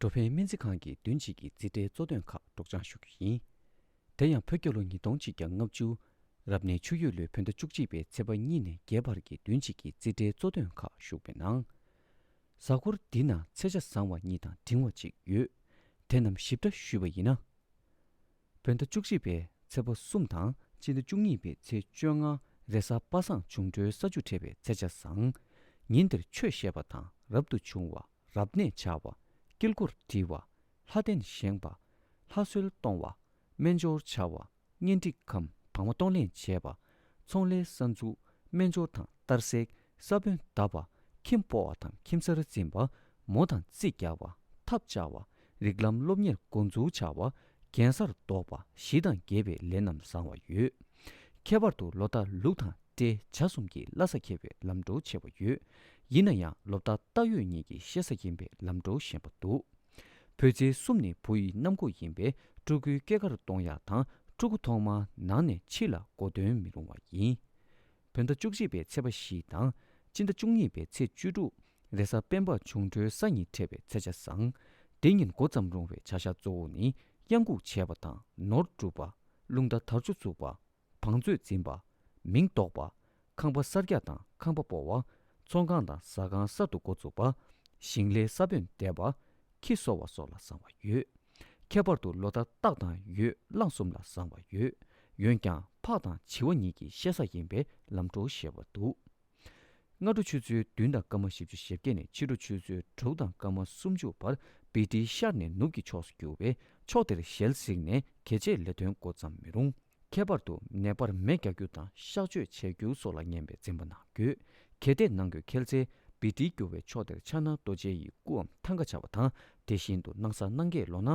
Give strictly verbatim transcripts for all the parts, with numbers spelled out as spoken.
འགྲོ་ཕན་སྨན་རྩིས་ཁང་གི་བདུན་གཅིག་གི་རྩིས་ཁྲའི་གཙོ་དོན་ཁག་སྒྲོག་སྦྱང་ཞུ་རྒྱུ་ཡིན། དེ་ཡང་བོད་རྒྱལ་ལོ་ཉིས་སྟོང་གཅིག་བརྒྱ་ལྔ་བཅུ། རབ་གནས་ཆུ་ཡོས་ལོའི་བོད་ཟླ་བཅུ་གཅིག་པའི་ཚེས་པ་གཉིས་ནས་བརྒྱད་བར་གྱི་བདུན་གཅིག་གི་རྩིས་ཁྲའི་གཙོ་དོན་ཁག་ཞུགས་པའི་ནང་། གཟའ་འཁོར་འདི་ན་ཚེས་ཆ་བཟང་བ་གཉིས་དང་འབྲིང་བ་གཅིག་ཡོད། དེ་རྣམས་ཞིབ་ཕྲ་ཞུས་པ་ཡིན་ན། བོད་ཟླ་བཅུ་གཅིག་པའི་ཚེས་པ་གསུམ་དང་སྤྱི་ཟླ་བཅུ་གཉིས་པའི་ཚེས་བཅོ་ལྔ་རེས་གཟའ་པ་སངས་འབྱུང་འཕྲོད་ས་བཅུ་འཕྲད་པའི་ཚེས་ཆ་བཟང་། ཉིན་དེར་ཆོས་བཤད་པ་དང་རབ་ཏུ་བྱུང་བ། རབ་གནས་བྱ་བ། དཀྱིལ་འཁོར་བྲི་བ། ལྷ་རྟེན་བཞེངས་པ། ལྷ་གསོལ་གཏོང་བ། སྨན་སྦྱོར་བྱ་བ། གཉེན་སྒྲིག་གམ་བག་མ་གཏོང་ལེན་བྱས་པ། ཚོང་ལས་གསར་འཛུགས། སྨན་སྦྱོར་དང་གཏར་སྲེག་ས་བོན་བཏབ་པ། ཁྱིམ་སྤོ་བ་དང་ཁྱིམ་གསར་འཛིན་པ། མོ་དང་རྩིས་རྒྱག་པ། ཐབ་བཅའ་བ། རིགས་ལམ་སློབ་གཉེར་འགོ་འཛུགས་བྱ་བ། གན་སར་འདོགས་པ། ཞི་དང་རྒྱས་པའི་ལས་རྣམས་བཟང་བ་ཡོད། ཁྱད་པར་དུ་ལོ་རྟགས་ལུག་དང་སྤྲེལ་བྱ་གསུམ་གྱི་བླ་གཟའ་མཁས་པའི་ལམ་འགྲོ་ཆེ་བ་ཡོད། ཡིན་ན་ཡང་ལོ་རྟགས་རྟགས་ཡོད་གཉིས་ཀྱི་ཤེས་གཟའ་ཡིན་པའི་ལམ་འགྲོ་ཞན་པ་འདུག་བོད་ཚེས་གསུམ་ནི་བུ་ཡི་གནམ་སྒོ་ཡིན་པས་ཕྲུ་གུའི་སྐྱེས་སྐར་གཏོང་ཡག་དང་ཕྲུ་གུ་ཐོག་མ་ནང་ནས་ཕྱི་ལ་འགོ་འདོན་མི་རུང་བ་ཡིན། བོད་ཟླ་བཅུ་གཅིག་པའི་ཚེས་པ་བཞི་དང་སྤྱི་ཟླ་བཅུ་གཉིས་པའི་ཚེས་བཅུ་དྲུག་རེས་གཟའ་སྤེན་པ་འབྱུང་འཕྲོད་གཟའ་གཉིས་འཕྲད་པའི་ཚེས་ཆ་བཟང་། འདི་ཉིན་འགོ་བརྩམས་རུང་བའི་བྱ་བཞག་གཙོ་བོ་ནི་གཡང་འགུགས་བྱས་པ་དང་ནོར་སྒྲུབ་པ། རླུང་རྟ་དར་ལྕོག་བཙུགས་པ། བང་མཛོད་འཛིན་པ། མིང་འདོགས་པ། ཁང་པ་གསར་རྒྱག་དང་ཁང་པ་སྤོ་བ། ཚོང་ཁང་དང་ཟ་ཁང་གསར་དུ་འགོ་བཙུགས་པ། ཞིང་ལས་ས་བོན་འདེབས་པ། ཁྱི་གསོ་བ་སོགས་ལ་བཟང་བ་ཡོད། ཁྱད་པར་དུ་ལོ་རྟགས་སྟག་དང་ཡོས་གླང་གསུམ་ལ་བཟང་བ་ཡོད། འོན་ཀྱང་ཕག་དང་བྱི་བ་གཉིས་ཀྱི་ཤེས་གཟའ་ཡིན་པས་ལམ་འགྲོ་ཞན་པ་འདུག་སྔ་དྲོ་ཆུ་ཚོད་བདུན་དང་སྐར་མ་བཞི་བཅུ་ཞེ་བརྒྱད་ནས་ཕྱི་དྲོ་ཆུ་ཚོད་དྲུག་དང་སྐར་མ་སུམ་ཅུ་བར་བི་ཏི་ཤར་ནས་ནུབ་ཀྱི་ཕྱོགས་སུ་རྒྱུག་པས་ཕྱོགས་དེར་ཞལ་གཟིགས་ནས་གལ་ཆེའི་ལས་དོན་འགོ་བརྩམས་མི་རུང་། ཁྱད་པར་དུ་ནད་པར་མེ་རྒྱག་རྒྱུ་དང་གཤག་བཅོས་བྱེད་རྒྱུ་སོགས་ལ་ཉན་པའི་འཛེམ་པ་གནང་དགོས། གལ་ཏེ་གནང་དགོས་ཁེལ་ཚེ་བི་ཏི་རྒྱུག་པའི་ཕྱོགས་དེར་ཕྱག་ན་རྡོ་རྗེ་ཡི་སྐུའམ་ཐང་ག་བྱ་བ་དང་དེ་བཞིན་དུ་སྣང་ས་སྣང་གས་ལོག་ན་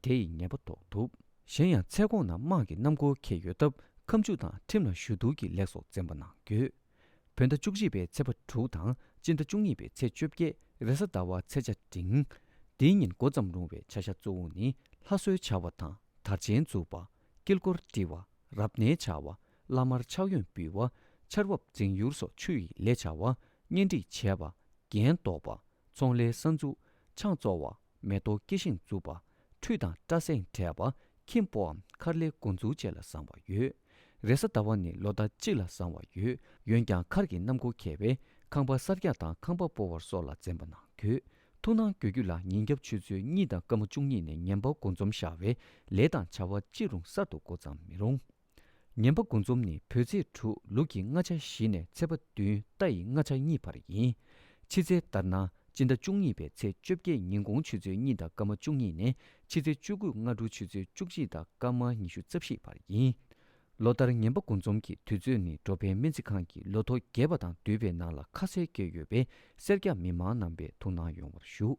དེ་ཡི་ཉེས་པ་དོག་ཐུབ། གཞན་ཡང་ཚལ་གོང་ན་དམག་གི་གནམ་སྒོ་ཁེལ་ཡོད་སྟབས་ཁ་མཆུ་དང་ཁྲིམས་ལ་ཞུ་གཏུག་གི་ལས་སོགས་འཛེམ་པ་གནང་དགོས། བོད་ཟླ་བཅུ་གཅིག་པའི་ཚེས་པ་དྲུག་དང་སྤྱི་ཟླ་བཅུ་གཉིས་པའི་ཚེས་བཅོ་བརྒྱད་རེས་གཟའ་ཟླ་བ་ཚེས་ཆ་འབྲིང་། འདིའི་ཉིན་འགོ་བརྩམས་རུང་བའི་བྱ་བཞག་གཙོ་བོ་ནི་ལྷ་གསོལ་བྱ་བ་དང་དར་ཆེན་འཛུགས་པ། དཀྱིལ་འཁོར་བྲི་བ། རབ་གནས་བྱ་བ། བླ་མར་ཕྱག་གཡོན་འབུལ་བ། ཆར་འབབ་འཛིན་ཡུལ་སོགས་ཆུ་ཡི་ལས་བྱ་བ། གཉེན་སྒྲིག་བྱས་པ། རྒྱན་འདོགས་པ། ཚོང་ལས་གསར་འཛུགས། ཆང་བཙོ་བ། མེ་ཏོག་སྐྱེ་ཤིང་འཛུགས་པ། ཁྲུས་དང་སྐྲ་སེང་བྲེག་པ། ཁྱིམ་སྤོའམ་མཁར་ལས་འགོ་འཛུགས་བཅས་ལ་བཟང་བ་ཡོད། རེས་གཟའ་ཟླ་བ་ནི་ལོ་ཟླ་གཅིག་ལ་བཟང་བ་ཡོད། འོན་ཀྱང་མཁར་གྱི་གནམ་སྒོ་ཁེལ་བས་ཁང་པ་གསར་རྒྱག་དང་ཁང་པ་སྤོ་བར་སོགས་ལ་འཛེམ་པ་གནང་དགོས། ཐུགས་སྣང་དགོས་རྒྱུ་ལ་ཉིན་རྒྱབ་ཆུ་ཚོད་གཉིས་དང་སྐར་མ་བཅུ་གཉིས་ནས་ངན་པ་འགོ་འཛོམས་ཤར་བས་ལས་དང་བྱ་བ་ཅི་རུང་གསར་དུ་འགོ་བརྩམས་མི་རུང་། ངན་པ་འགོ་འཛོམས་ནི་བོད་ཚེས་དྲུག་ལུག་གི་ལྔ་ཆ་བཞི་ནས་ཚེས་པ་བདུན་རྟ་ཡི་ལྔ་ཆ་གཉིས་བར་ཡིན། ཕྱི་ཚེས་ལྟར་ན་སྤྱི་ཟླ་བཅུ་གཉིས་པའི་ཚེས་བཅོ་བརྒྱད་ཉིན་གུང་ཆུ་ཚོད་གཉིས་དང་སྐར་མ་བཅུ་གཉིས་ནས་ཕྱི་ཚེས་བཅུ་དགུ་སྔ་དྲོ་ཆུ་ཚོད་བཅུ་གཅིག་དང་སྐར་མ་ཉི་ཤུ་རྩ་བཞི་བར་ཡིན། ལོ་ལྟར་ངན་པ་འགོ་འཛོམས་ཀྱི་དུས་ཚོད་ནི་འགྲོ་ཕན་སྨན་རྩིས་ཁང་གིས་ལོ་ཐོ་རྒྱས་པ་དང་བསྡུས་པའི་ནང་ལ་ཁ་གསལ་བཀོད་ཡོད་པས་གསེར་རྒྱག་མི་མང་རྣམ་པས་ཐུགས་སྣང་ཡོང་བར་ཞུ།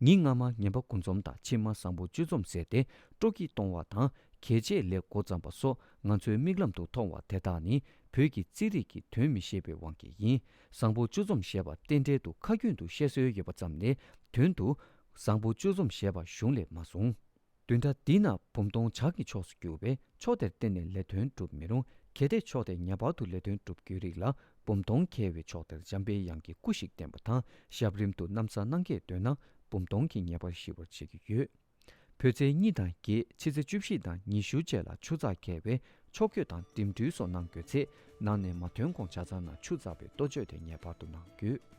ཉིན་སྔ་མ་ངན་པ་འགོ་འཛོམས་དང་ཕྱི་མ་བཟང་པོ་བཅུ་འཛོམས་ཟེར་ཏེ་སྤྲོ་སྐྱིད་གཏོང་བ་དང་གལ་ཆེའི་ལས་འགོ་བརྩམས་པ་སོགས་ང་ཚོའི་མིག་ལམ་དུ་མཐོང་བ་དེ་དག་ནི་བོད་ཀྱི་རྩིས་རིག་གི་དོན་མི་ཤེས་པའི་དབང་གིས་ཡིན། བཟང་པོ་བཅུ་འཛོམས་ཞེས་པ་རྟེན་འབྲེལ་དུ་ཁ་རྒྱུན་དུ་བཤད་སྲོལ་ཡོད་པ་ཙམ་ལས་དོན་དུ་བཟང་པོ་བཅུ་འཛོམས་ཞེས་པ་གཞུང་ལས་མ་གསུངས། བདུན་ཕྲག་འདི་ན་བུམ་སྟོང་བྱག་གི་ཕྱོགས་སུ་རྒྱུག་པས་ཕྱོགས་དེར་གཏན་ནས་ལས་དོན་སྒྲུབ་མི་རུང་། གལ་ཏེ་ཕྱོགས་དེ་ངེས་པར་དུ་ལས་དོན་སྒྲུབ་དགོས་རིགས་ལ་བུམ་སྟོང་ཁེལ་བའི་ཕྱོགས་དེར་འཇམ་པའི་དབྱངས་ཀྱི་སྐུ་ཞིག་བསྟན་པ་དང་ཞབས་རིམ་དུ་སྣམ་སྲང་སྣང་གས་འདོན་ན་བུམ་སྟོང་གིས་ངེས་པར་ཞི་བར་བྱེད་ཀྱི་ཡོད། བོད་ཚེས་གཉིས་དང་བརྒྱད་ཕྱི་ཚེས་བཅུ་བཞི་དང་ཉི་ཤུ་བཅས་ལ་ཆུ་ཚགས་ཁེལ་བས་ཕྱོགས་བསྐྱོད་དང་འགྲིམ་འགྲུལ་སོགས་གནང་དགོས་ཚེ་ནང་ནས་མ་ཐོན་གོང་ཇ་ཚང་ན་ཆུ་འཛག་པའི་ལྟོ་བཅོས་དེ་ངེས་པར་དུ་གནང་དགོས།